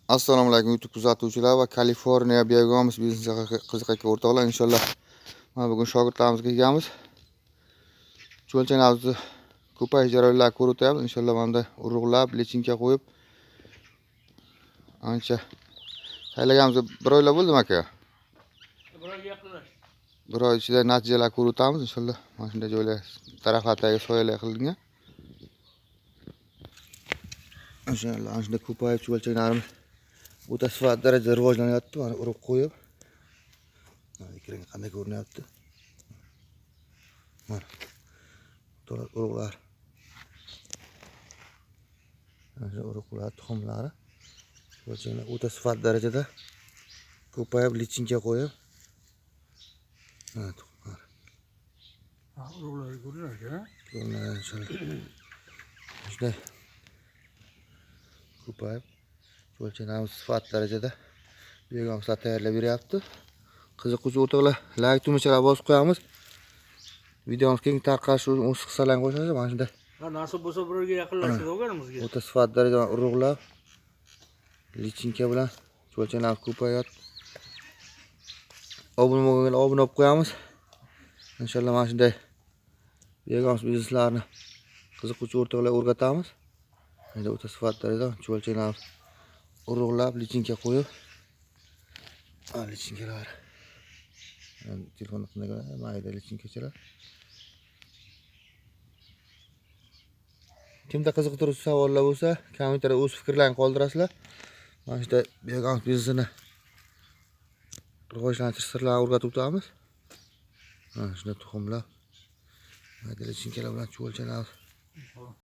Assalomu alaykum YouTube kuzatuvchilar va Kaliforniya biogumus biznesiga qiziqayotgan o'rtoqlar. Inshaalloh mana bugun shogirdlarimizga kelganmiz. Chuvalchanglarimizni ko'payish jarayonlarini ko'rib o'tyapmiz. Inshaalloh mana urug'lab, lichinka qo'yib ancha saylaganimizga bir oylar bo'ldimi aka? Bir oyga yaqinlashdi. Bir oy ichida natijalar ko'rib o'tamiz inshaalloh. Mana shunday joylar daraxtlar tagiga soyalar qilingan. Inshaalloh ana shunday ko'payib chuvalchanglarimiz o'ta sifat darajada rivojlanyapti. Mana urug' qo'yib. Mana ekranga qanday ko'rinyapti. Mana to'la urug'lar. Mana shu urug'lar, tuxumlari chuvalchanglar o'ta sifat darajada ko'payib lichinka qo'yib. Mana tuxumlar. Ha, urug'lari ko'rinar ekan. Ko'rinadi inshaalloh. Shunday ko'payib chuvalchanglarimiz sifat darajada biogumuslar tayyorlab beryapti. Qiziquvchi o'rtoqlar like tugmachalar bosib qo'yamiz. Videomiz keng tarqalishi uchun o'z hissalarini qo'shasiz. Mana shunday. Ha, nasib bo'lsa bir oyga yaqinlashdi o'ganimizga. O'ta sifat darajada urug'lab lichinka bilan chuvalchanglar ko'payadi. Obuna bo'lganlar obuna bo'lib qo'yamiz. Inshaalloh mana shunday biogumus bizneslarni qiziquvchi o'rtoqlarga o'rgatamiz. Endi o'ta sifat darajada chuvalchanglar urug'lab lichinka qo'yib, lichinkalar. Telefonda qanday ko'rinadi? Mayda lichinkachalar. Kimda qiziqtiruvchi savollar bo'lsa, kommentariyada o'z fikrlarini qoldirasizlar. Mana shunday biogumus biznesini rivojlantirish sirlarini o'rgatib o'tamiz. Mana shunday tuxumlar, mayda lichinkalar bilan chuvalchanglar.